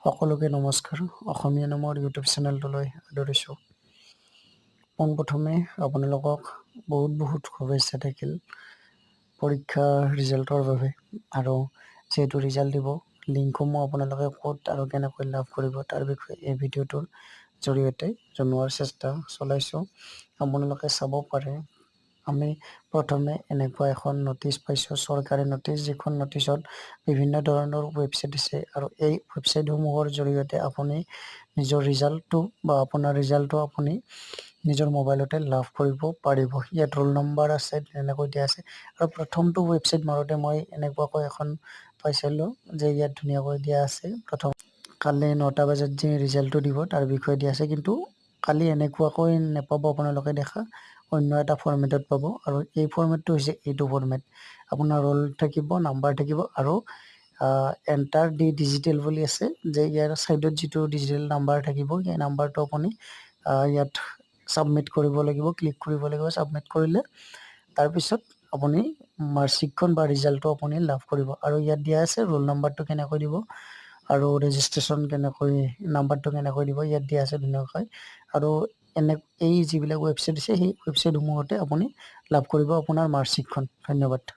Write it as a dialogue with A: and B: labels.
A: সকলোকে নমস্কাৰ। অসমীয়া নামৰ ইউটিউব চেনেলটোলৈ আদৰিছোঁ। পোনপ্ৰথমে আপোনালোকক বহুত বহুত শুভেচ্ছা থাকিল পৰীক্ষাৰ ৰিজাল্টৰ বাবে। আৰু যিহেতু ৰিজাল্ট দিব, লিংকসমূহ আপোনালোকে ক'ত আৰু কেনেকৈ লাভ কৰিব, তাৰ বিষয়ে এই ভিডিঅ'টোৰ জৰিয়তে জনোৱাৰ চেষ্টা চলাইছোঁ। আপোনালোকে চাব পাৰে, আমি প্ৰথমে এনেকুৱা এখন নটিচ পাইছোঁ, চৰকাৰী নটিচ, যিখন নটিচত বিভিন্ন ধৰণৰ ৱেবছাইট আছে আৰু এই ৱেবছাইটসমূহৰ জৰিয়তে আপুনি নিজৰ ৰিজাল্টটো বা আপোনাৰ ৰিজাল্টটো আপুনি নিজৰ মোবাইলতে লাভ কৰিব পাৰিব। ইয়াত ৰোল নম্বৰ আছে, তেনেকৈ দিয়া আছে। আৰু প্ৰথমটো ৱেবছাইট মাৰোঁতে মই এনেকুৱাকৈ এখন পাইছিলোঁ যে ইয়াত ধুনীয়াকৈ দিয়া আছে, প্ৰথম কালি 9টা বজাত যি ৰিজাল্টটো দিব, তাৰ বিষয়ে দিয়া আছে। কিন্তু কালি এনেকুৱাকৈ নেপাব আপোনালোকে, দেখা অন্য এটা ফৰ্মেটত পাব। আৰু এই ফৰ্মেটটো হৈছে এইটো ফৰ্মেট। আপোনাৰ ৰোল থাকিব, নাম্বাৰ থাকিব আৰু এণ্টাৰ দি ডিজিটেল বুলি আছে যে ইয়াৰ ছাইডত যিটো ডিজিটেল নাম্বাৰ থাকিব, সেই নাম্বাৰটো আপুনি ইয়াত ছাবমিট কৰিব লাগিব, ক্লিক কৰিব লাগিব। ছাবমিট কৰিলে তাৰপিছত আপুনি মাৰ্কশ্বিটখন বা ৰিজাল্টটো আপুনি লাভ কৰিব। আৰু ইয়াত দিয়া আছে ৰোল নাম্বাৰটো কেনেকৈ দিব আৰু ৰেজিষ্ট্ৰেশ্যন কেনেকৈ নাম্বাৰটো কেনেকৈ দিব, ইয়াত দিয়া আছে ধুনীয়াকৈ। আৰু এনে এই যিবিলাক ৱেবছাইট আছে, সেই ৱেবছাইটসমূহতে আপুনি লাভ কৰিব আপোনাৰ মাৰ্কশ্বিটখন। ধন্যবাদ।